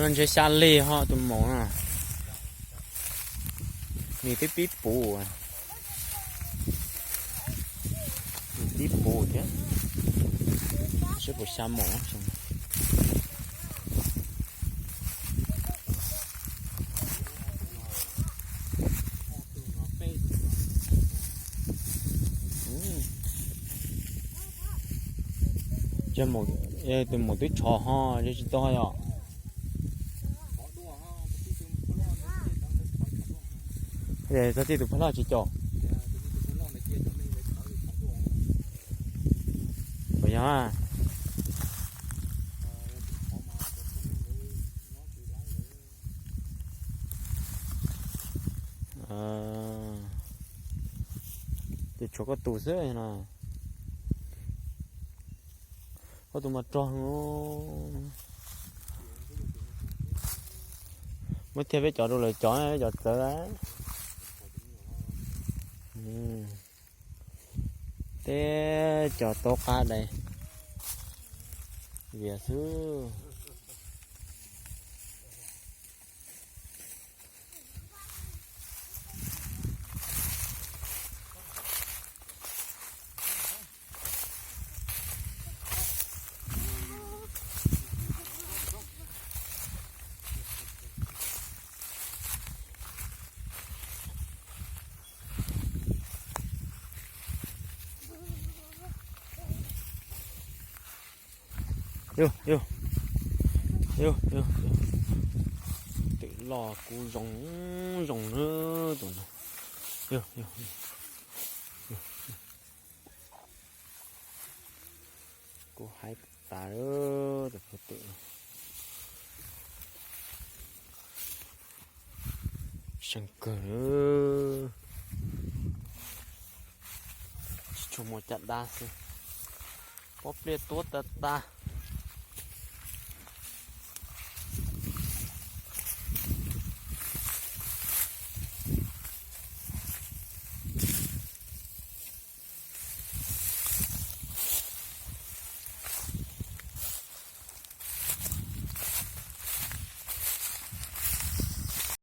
Tus no ntshe xya li ho tus maum no. Nws twb pib puv, nws pib puv thiab. Seb puas xya maum. Tus maum twb tshov ho, tsis tau yom. Txog txij tus pog loj tsis caum. Puas yog? Tshuav koj tus xwb no. Koj tus mas rog. Muab thiaj peb cov rau lawv cov, peb cov txawv. Teb cov tau qab dais vias xwb. Yog, yog, yog, yog, twm los kuv zoo, zoo na tus no. Yog, yog, kuv hais tas lawm tus pem twm no. Seev kawg, tsis tshua muaj caj dab xwb. Pob pliaj tuab tas tas.